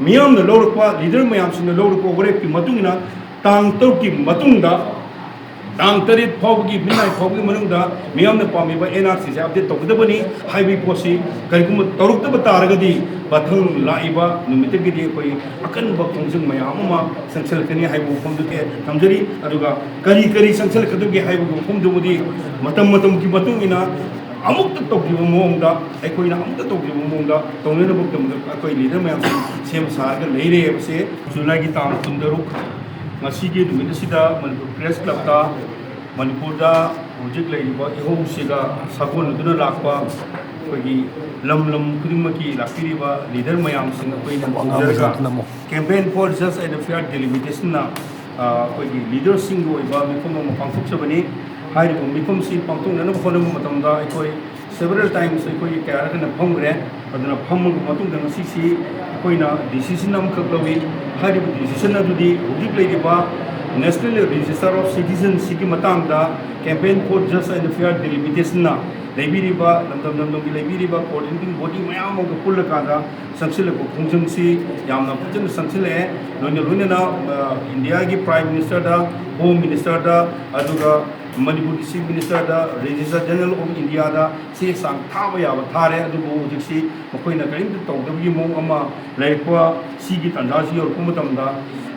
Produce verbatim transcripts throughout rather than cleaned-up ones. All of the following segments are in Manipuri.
ꯃꯤꯌꯥꯝꯅ ꯂꯧꯔꯛꯄ, ꯂꯤꯗꯔ ꯃꯌꯥꯝꯁꯤꯡꯅ ꯂꯧꯔꯛꯄ ꯋꯥꯔꯦꯞꯀꯤ ꯃꯇꯨꯡ ꯏꯟꯅ ꯇꯥꯡ ꯇꯔꯨꯛꯀꯤ ꯃꯇꯨꯡꯗ, ꯇꯥꯡ ꯇꯔꯦꯠ ꯐꯥꯎꯕꯒꯤ ꯃꯤꯠꯅꯥꯏ ꯐꯥꯎꯕꯒꯤ ꯃꯅꯨꯡꯗ ꯃꯤꯌꯥꯝꯅ ꯄꯥꯝꯃꯤꯕ ꯑꯦꯟ ꯑꯥꯔ ꯁꯤꯁꯦ ꯑꯞꯗꯦꯠ ꯇꯧꯒꯗꯕꯅꯤ ꯍꯥꯏꯕꯒꯤ ꯄꯣꯠꯁꯤ ꯀꯔꯤꯒꯨꯝꯕ ꯇꯧꯔꯛꯇꯕ ꯇꯥꯔꯒꯗꯤ, ꯃꯊꯪ ꯂꯥꯛꯏꯕ ꯅꯨꯃꯤꯠꯇꯒꯤꯗꯤ ꯑꯩꯈꯣꯏ ꯑꯀꯟꯕ ꯈꯣꯡꯖꯪ ꯃꯌꯥꯝ ꯑꯃ ꯆꯪꯁꯤꯜꯂꯛꯀꯅꯤ ꯍꯥꯏꯕ ꯋꯥꯐꯝꯗꯨ ꯊꯝꯖꯔꯤ꯫ ꯑꯗꯨꯒ ꯀꯔꯤ ꯀꯔꯤ ꯆꯪꯁꯤꯜꯂꯛꯀꯗꯒꯦ ꯍꯥꯏꯕꯒꯤ ꯋꯥꯐꯝꯗꯨꯕꯨꯗꯤ ꯃꯇꯝ ꯃꯇꯝꯒꯤ ꯃꯇꯨꯡ ꯏꯟꯅ ꯑꯃꯨꯛꯇ ꯇꯧꯗ꯭ꯔꯤꯕ ꯃꯑꯣꯡꯗ, ꯑꯩꯈꯣꯏꯅ ꯑꯃꯨꯛꯇ ꯇꯧꯗ꯭ꯔꯤꯕ ꯃꯑꯣꯡꯗ ꯇꯧꯅꯅꯕꯒꯤꯗꯃꯛꯇ ꯑꯩꯈꯣꯏ ꯂꯤꯗꯔ ꯃꯌꯥꯝꯁꯤ ꯁꯦꯝ ꯁꯥꯔꯒ ꯂꯩꯔꯦ ꯍꯥꯏꯕꯁꯦ꯫ ꯖꯨꯂꯥꯏꯒꯤ ꯇꯥꯡ ꯀꯨꯟꯇꯔꯨꯛ, ꯉꯁꯤꯒꯤ ꯅꯨꯃꯤꯠ ꯑꯁꯤꯗ ꯃꯅꯤꯄꯨꯔ ꯄ꯭ꯔꯦꯁ ꯀ꯭ꯂꯕꯇ ꯃꯅꯤꯄꯨꯔꯗ ꯍꯧꯖꯤꯛ ꯂꯩꯔꯤꯕ ꯏꯍꯧꯁꯤꯒ ꯁꯥꯒꯣꯟꯅꯗꯨꯅ ꯂꯥꯛꯄ ꯑꯩꯈꯣꯏꯒꯤ ꯂꯝ ꯂꯝ ꯈꯨꯗꯤꯡꯃꯛꯀꯤ ꯂꯥꯛꯄꯤꯔꯤꯕ ꯂꯤꯗꯔ ꯃꯌꯥꯝꯁꯤꯡ ꯑꯩꯈꯣꯏꯅ ꯋꯥ ꯉꯥꯡꯕ ꯈꯣꯝꯖꯔꯒ ꯖꯥꯠꯇꯨ ꯅꯝꯃꯣ꯫ Campaign for Just and Fair Delimitation-ꯅ, ꯑ, ꯑꯩꯈꯣꯏꯒꯤ ꯂꯤꯗꯔꯁꯤꯡꯒꯤ ꯑꯣꯏꯕ ꯃꯤꯐꯝ ꯑꯃ ꯄꯥꯡꯊꯣꯛꯆꯕꯅꯤ꯫ ꯍꯥꯏꯔꯤꯕ ꯃꯤꯐꯝꯁꯤ ꯄꯥꯡꯊꯣꯛꯅꯅꯕ ꯍꯣꯠꯅꯕ ꯃꯇꯝꯗ ꯑꯩꯈꯣꯏ several times ꯑꯩꯈꯣꯏ ꯀꯌꯥꯔꯛ ꯍꯦꯟꯅ ꯐꯝꯈ꯭ꯔꯦ꯫ ꯑꯗꯨꯅ ꯐꯝꯃꯕ ꯃꯇꯨꯡꯗ ꯉꯁꯤꯁꯤ ꯑꯩꯈꯣꯏꯅ decision ꯑꯃꯈꯛ ꯂꯧꯏ꯫ ꯍꯥꯏꯔꯤꯕ decision ꯑꯗꯨꯗꯤ ꯍꯧꯖꯤꯛ ꯂꯩꯔꯤꯕ National Register of Citizenship-ꯀꯤ ꯃꯇꯥꯡꯗ Campaign for Just and Fair Delimitation-ꯅ ꯂꯩꯕꯤꯔꯤꯕ, ꯂꯝꯗꯝ ꯂꯝꯗꯝꯒꯤ ꯂꯩꯕꯤꯔꯤꯕ coordinating body ꯃꯌꯥꯝ ꯑꯃꯒ ꯄꯨꯜꯂꯀꯥꯟꯗ ꯆꯪꯁꯤꯜꯂꯛꯄ ꯈꯣꯡꯖꯪꯁꯤ ꯌꯥꯝꯅ ꯐꯖꯅ ꯆꯪꯁꯤꯜꯂꯛꯑꯦ꯫ ꯂꯣꯏꯅ ꯂꯣꯏꯅꯅ, ꯑ, ꯏꯟꯗꯤꯌꯥꯒꯤ Prime Minister-ꯗ, Home Minister-ꯗ, ꯑꯗꯨꯒ ꯃꯅꯤꯄꯨꯔꯒꯤ Chief Minister-ꯗ, Registrar General of India-ꯗ ꯆꯦ ꯆꯥꯡ ꯊꯥꯕ ꯌꯥꯕ ꯊꯥꯔꯦ꯫ ꯑꯗꯨꯕꯨ ꯍꯧꯖꯤꯛꯁꯤ ꯃꯈꯣꯏꯅ ꯀꯔꯤꯝꯇ ꯇꯧꯗꯕꯒꯤ ꯃꯑꯣꯡ ꯑꯃ ꯂꯩꯔꯛꯄ, ꯁꯤꯒꯤ ꯇꯥꯟꯖꯥꯁꯤ ꯌꯧꯔꯛꯄ ꯃꯇꯝꯗ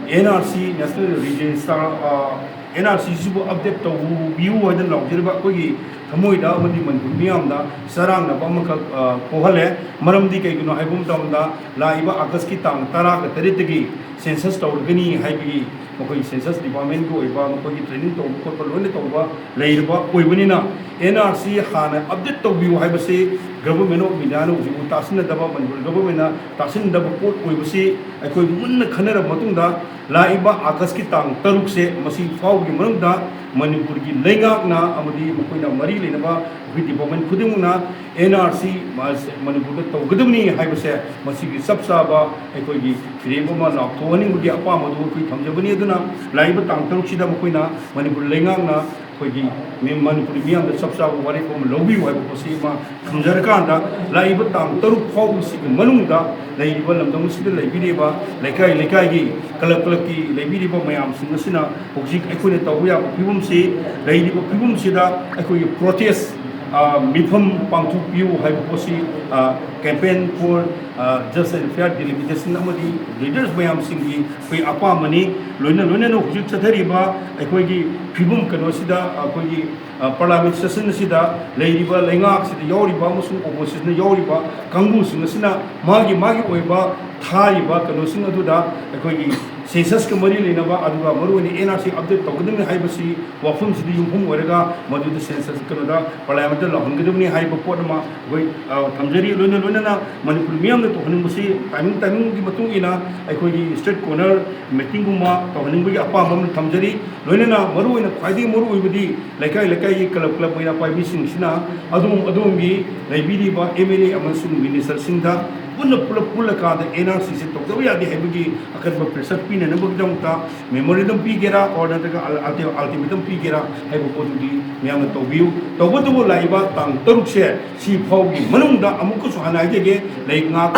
N R C, National Register, ꯑ, N R C-ꯁꯤꯕꯨ update ꯇꯧꯕꯤꯌꯨ ꯍꯥꯏꯗꯅ ꯂꯥꯎꯖꯔꯤꯕ ꯑꯩꯈꯣꯏꯒꯤ ꯊꯃꯣꯏꯗ ꯑꯃꯗꯤ ꯃꯅꯤꯄꯨꯔ ꯃꯤꯌꯥꯝꯗ ꯆꯔꯥꯡꯅꯕ ꯑꯃꯈꯛ, ꯑ, ꯄꯣꯛꯍꯜꯂꯦ꯫ ꯃꯔꯝꯗꯤ ꯀꯩꯒꯤꯅꯣ ꯍꯥꯏꯕ ꯃꯇꯝꯗ ꯂꯥꯛꯏꯕ August-ꯀꯤ ꯇꯥꯡ ꯇꯔꯥꯒ ꯇꯔꯦꯠꯇꯒꯤ census ꯇꯧꯔꯒꯅꯤ ꯍꯥꯏꯕꯒꯤ ꯃꯈꯣꯏꯒꯤ census department-ꯀꯤ ꯑꯣꯏꯕ ꯃꯈꯣꯏꯒꯤ training ꯇꯧꯕ ꯈꯣꯠꯄ ꯂꯣꯏꯅ ꯇꯧꯕ ꯂꯩꯔꯕ ꯑꯣꯏꯕꯅꯤꯅ, N R C ꯍꯥꯟꯅ update ꯇꯧꯕꯤꯌꯨ ꯍꯥꯏꯕꯁꯤ Government of India-ꯅ ꯍꯧꯖꯤꯛ ꯇꯥꯁꯤꯟꯅꯗꯕ, ꯃꯅꯤꯄꯨꯔ government-ꯅ ꯇꯥꯁꯤꯟꯅꯗꯕ ꯄꯣꯠ ꯑꯣꯏꯕꯁꯤ ꯑꯩꯈꯣꯏ ꯃꯨꯟꯅ ꯈꯟꯅꯔꯕ ꯃꯇꯨꯡꯗ, ꯂꯥꯛꯏꯕ August-ꯀꯤ ꯇꯥꯡ ꯇꯔꯨꯛꯁꯦ, ꯃꯁꯤ ꯐꯥꯎꯕꯒꯤ ꯃꯅꯨꯡꯗ ꯃꯅꯤꯄꯨꯔꯒꯤ ꯂꯩꯉꯥꯛꯅ ꯑꯃꯗꯤ ꯃꯈꯣꯏꯅ ꯃꯔꯤ ꯂꯩꯅꯕ ꯑꯩꯈꯣꯏ department ꯈꯨꯗꯤꯡꯃꯛꯅ N R C ꯃ-, ꯃꯅꯤꯄꯨꯔꯗ ꯇꯧꯒꯗꯕꯅꯤ ꯍꯥꯏꯕꯁꯦ, ꯃꯁꯤꯒꯤ ꯆꯞ ꯆꯥꯕ ꯑꯩꯈꯣꯏꯒꯤ ꯐꯤꯔꯦꯞ ꯑꯃ ꯂꯥꯎꯊꯣꯛꯍꯟꯅꯤꯡꯕꯒꯤ ꯑꯄꯥꯝꯕꯗꯨ ꯑꯩꯈꯣꯏ ꯊꯝꯖꯕꯅꯤ꯫ ꯑꯗꯨꯅ ꯂꯥꯛꯏꯕ ꯇꯥꯡ ꯇꯔꯨꯛꯁꯤꯗ ꯃꯈꯣꯏꯅ ꯃꯅꯤꯄꯨꯔ ꯂꯩꯉꯥꯛꯅ ꯑꯩꯈꯣꯏꯒꯤ ꯃꯤ-, ꯃꯅꯤꯄꯨꯔꯤ ꯃꯤꯌꯥꯝꯗ ꯆꯞ ꯆꯥꯕ ꯋꯥꯔꯦꯞ ꯑꯃ ꯂꯧꯕꯤꯌꯨ ꯍꯥꯏꯕ ꯄꯣꯠꯁꯤ ꯑꯃ ꯊꯝꯖꯔꯀꯥꯟꯗ, ꯂꯥꯛꯏꯕ ꯇꯥꯡ ꯇꯔꯨꯛ ꯐꯥꯎꯕꯁꯤꯒꯤ ꯃꯅꯨꯡꯗ ꯂꯩꯔꯤꯕ ꯂꯝꯗꯝ ꯑꯁꯤꯗ ꯂꯩꯕꯤꯔꯤꯕ ꯂꯩꯀꯥꯏ ꯂꯩꯀꯥꯏꯒꯤ, ꯀ꯭ꯂꯕ ꯀ꯭ꯂꯕꯀꯤ ꯂꯩꯕꯤꯔꯤꯕ ꯃꯌꯥꯝꯁꯤꯡ ꯑꯁꯤꯅ ꯍꯧꯖꯤꯛ ꯑꯩꯈꯣꯏꯅ ꯇꯧꯕ ꯌꯥꯕ ꯐꯤꯕꯝꯁꯤ, ꯂꯩꯔꯤꯕ ꯐꯤꯕꯝꯁꯤꯗ ꯑꯩꯈꯣꯏꯒꯤ ꯄ꯭ꯔꯣꯇꯦꯁ, ꯑ, ꯃꯤꯐꯝ ꯄꯥꯡꯊꯣꯛꯄꯤꯌꯨ ꯍꯥꯏꯕ ꯄꯣꯠꯁꯤ, ꯑ, Campaign for, ꯑ, Just and Fair Delimitation ꯑꯃꯗꯤ ꯂꯤꯗꯔꯁ ꯃꯌꯥꯝꯁꯤꯡꯒꯤ ꯑꯩꯈꯣꯏ ꯑꯄꯥꯝꯕꯅꯤ꯫ ꯂꯣꯏꯅ ꯂꯣꯏꯅꯅ ꯍꯧꯖꯤꯛ ꯆꯠꯊꯔꯤꯕ ꯑꯩꯈꯣꯏꯒꯤ ꯐꯤꯕꯝ ꯀꯩꯅꯣꯁꯤꯗ, ꯑꯩꯈꯣꯏꯒꯤ, ꯑ, ꯄꯥꯔꯂꯤꯌꯥꯃꯦꯟ ꯁꯦꯁꯟ ꯑꯁꯤꯗ ꯂꯩꯔꯤꯕ ꯂꯩꯉꯥꯛꯁꯤꯗ ꯌꯥꯎꯔꯤꯕ ꯑꯃꯁꯨꯡ ꯑꯣꯄꯣꯖꯤꯁꯟꯗ ꯌꯥꯎꯔꯤꯕ ꯀꯥꯡꯕꯨꯁꯤꯡ ꯑꯁꯤꯅ ꯃꯥꯒꯤ ꯃꯥꯒꯤ ꯑꯣꯏꯕ ꯊꯥꯔꯤꯕ ꯀꯩꯅꯣꯁꯤꯡ ꯑꯗꯨꯗ ꯑꯩꯈꯣꯏꯒꯤ ꯁꯦꯟꯁꯁꯀ ꯃꯔꯤ ꯂꯩꯅꯕ, ꯑꯗꯨꯒ ꯃꯔꯨꯑꯣꯏꯅ ꯑꯦꯟ ꯑꯥꯔ ꯁꯤ ꯑꯞꯗꯦꯠ ꯇꯧꯒꯗꯕꯅꯤ ꯍꯥꯏꯕꯁꯤ ꯋꯥꯐꯝꯁꯤꯗ ꯌꯨꯝꯐꯝ ꯑꯣꯏꯔꯒ ꯃꯗꯨꯗ ꯁꯦꯟꯁꯁ ꯀꯩꯅꯣꯗ ꯄꯥꯔꯂꯤꯌꯥꯃꯦꯟꯗ ꯂꯥꯎꯍꯟꯒꯗꯕꯅꯤ ꯍꯥꯏꯕ ꯄꯣꯠ ꯑꯃ ꯑꯩꯈꯣꯏ, ꯑ, ꯊꯝꯖꯔꯤ꯫ ꯂꯣꯏꯅ ꯂꯣꯏꯅꯅ ꯃꯅꯤꯄꯨꯔ ꯃꯤꯌꯥꯝꯅ ꯇꯧꯍꯟꯅꯤꯡꯕꯁꯤ ꯇꯥꯏꯃꯤꯡ ꯇꯥꯏꯃꯤꯡꯒꯤ ꯃꯇꯨꯡ ꯏꯟꯅ ꯑꯩꯈꯣꯏꯒꯤ ꯏꯁꯇ꯭ꯔꯤꯠ ꯀꯣꯔꯅꯔ ꯃꯤꯇꯤꯡꯒꯨꯝꯕ ꯇꯧꯍꯟꯅꯤꯡꯕꯒꯤ ꯑꯄꯥꯝꯕ ꯑꯃ ꯊꯝꯖꯔꯤ꯫ ꯂꯣꯏꯅꯅ ꯃꯔꯨꯑꯣꯏꯅ ꯈ꯭ꯋꯥꯏꯗꯒꯤ ꯃꯔꯨꯑꯣꯏꯕꯗꯤ ꯂꯩꯀꯥꯏ ꯂꯩꯀꯥꯏꯒꯤ ꯀ꯭ꯂꯕ ꯀ꯭ꯂꯕ ꯃꯩꯔꯥ ꯄꯥꯏꯕꯤꯁꯤꯡꯁꯤꯅ ꯑꯗꯣꯝ ꯑꯗꯣꯝꯒꯤ ꯂꯩꯕꯤꯔꯤꯕ ꯑꯦꯝ ꯑꯦꯜ ꯑꯦ ꯑꯃꯁꯨꯡ ꯃꯤꯅꯤꯁꯇꯔꯁꯤꯡꯗ ꯄꯨꯟꯅ ꯄꯨꯂꯞ ꯄꯨꯜꯂꯀꯥꯟꯗ ꯑꯦꯟ ꯑꯥꯔ ꯁꯤꯁꯦ ꯇꯧꯗꯕ ꯌꯥꯗꯦ ꯍꯥꯏꯕꯒꯤ ꯑꯀꯟꯕ ꯄ꯭ꯔꯦꯁꯔ ꯄꯤꯅꯅꯕꯒꯤꯗꯃꯛꯇ ꯃꯦꯃꯣꯔꯦꯟꯗꯝ ꯄꯤꯒꯦꯔꯥ, ꯑꯣꯔ ꯅꯠꯇ꯭ꯔꯒ ꯑꯜ-, ꯑꯜꯇꯤ-, ꯑꯜꯇꯤꯃꯦꯇꯝ ꯄꯤꯒꯦꯔꯥ ꯍꯥꯏꯕ ꯄꯣꯠꯇꯨꯗꯤ ꯃꯌꯥꯝꯅ ꯇꯧꯕꯤꯌꯨ꯫ ꯇꯧꯕꯇꯕꯨ ꯂꯥꯛꯏꯕ ꯇꯥꯡ ꯇꯔꯨꯛꯁꯦ ꯁꯤ ꯐꯥꯎꯒꯤ ꯃꯅꯨꯡꯗ ꯑꯃꯨꯛꯀꯁꯨ ꯍꯟꯅ ꯍꯥꯏꯖꯒꯦ, ꯂꯩꯉꯥꯛ,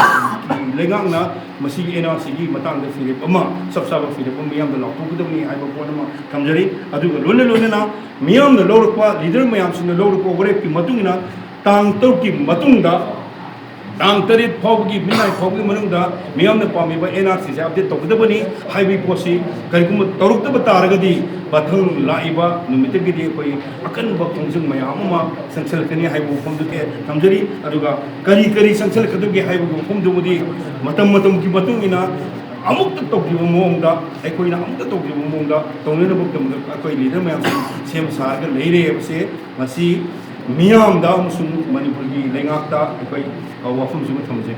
ꯂꯩꯉꯥꯛꯅ ꯃꯁꯤꯒꯤ ꯑꯦꯟ ꯑꯥꯔ ꯁꯤꯒꯤ ꯃꯇꯥꯡꯗ ꯐꯤꯔꯦꯞ ꯑꯃ, ꯆꯞ ꯆꯥꯕ ꯐꯤꯔꯦꯞ ꯑꯃ ꯃꯤꯌꯥꯝꯗ ꯂꯥꯎꯊꯣꯛꯀꯗꯕꯅꯤ ꯍꯥꯏꯕ ꯄꯣꯠ ꯑꯃ ꯊꯝꯖꯔꯤ꯫ ꯑꯗꯨꯒ ꯂꯣꯏꯅ ꯂꯣꯏꯅꯅ ꯃꯤꯌꯥꯝꯅ ꯂꯧꯔꯛꯄ, ꯂꯤꯗꯔ ꯃꯌꯥꯝꯁꯤꯡꯅ ꯂꯧꯔꯛꯄ ꯋꯥꯔꯦꯞꯀꯤ ꯃꯇꯨꯡ ꯏꯟꯅ ꯇꯥꯡ ꯇꯔꯨꯛꯀꯤ ꯃꯇꯨꯡꯗ, ꯇꯥꯡ ꯇꯔꯦꯠ ꯐꯥꯎꯕꯒꯤ, midnight ꯐꯥꯎꯕꯒꯤ ꯃꯅꯨꯡꯗ ꯃꯤꯌꯥꯝꯅ ꯄꯥꯝꯃꯤꯕ ꯑꯦꯟ ꯑꯥꯔ ꯁꯤꯁꯦ ꯑꯞꯗꯦꯠ ꯇꯧꯒꯗꯕꯅꯤ ꯍꯥꯏꯕꯒꯤ ꯄꯣꯠꯁꯤ ꯀꯔꯤꯒꯨꯝꯕ ꯇꯧꯔꯛꯇꯕ ꯇꯥꯔꯒꯗꯤ, ꯃꯊꯪ ꯂꯥꯛꯏꯕ ꯅꯨꯃꯤꯠꯇꯒꯤꯗꯤ ꯑꯩꯈꯣꯏ ꯑꯀꯟꯕ ꯈꯣꯡꯖꯪ ꯃꯌꯥꯝ ꯑꯃ ꯆꯪꯁꯤꯜꯂꯛꯀꯅꯤ ꯍꯥꯏꯕ ꯋꯥꯐꯝꯗꯨ ꯊꯝꯖꯔꯤ꯫ ꯑꯗꯨꯒ ꯀꯔꯤ ꯀꯔꯤ ꯆꯪꯁꯤꯜꯂꯛꯀꯗꯒꯦ ꯍꯥꯏꯕꯒꯤ ꯋꯥꯐꯝꯗꯨꯕꯨꯗꯤ ꯃꯇꯝ ꯃꯇꯝꯒꯤ ꯃꯇꯨꯡ ꯏꯟꯅ ꯑꯃꯨꯛꯇ ꯇꯧꯗ꯭ꯔꯤꯕ ꯃꯑꯣꯡꯗ, ꯑꯩꯈꯣꯏꯅ ꯑꯃꯨꯛꯇ ꯇꯧꯗ꯭ꯔꯤꯕ ꯃꯑꯣꯡꯗ ꯇꯧꯅꯅꯕꯒꯤꯗꯃꯛꯇ ꯑꯩꯈꯣꯏ ꯂꯤꯗꯔ ꯃꯌꯥꯝꯁꯤ ꯁꯦꯝ ꯁꯥꯔꯒ ꯂꯩꯔꯦ ꯍꯥꯏꯕꯁꯦ ꯉꯁꯤ ꯃꯤꯌꯥꯝꯗ ꯑꯃꯁꯨꯡ ꯃꯅꯤꯄꯨꯔꯒꯤ ꯂꯩꯉꯥꯛꯇ ꯑꯩꯈꯣꯏ, ꯑ, ꯋꯥꯐꯝꯁꯤꯃ ꯊꯝꯖꯩ꯫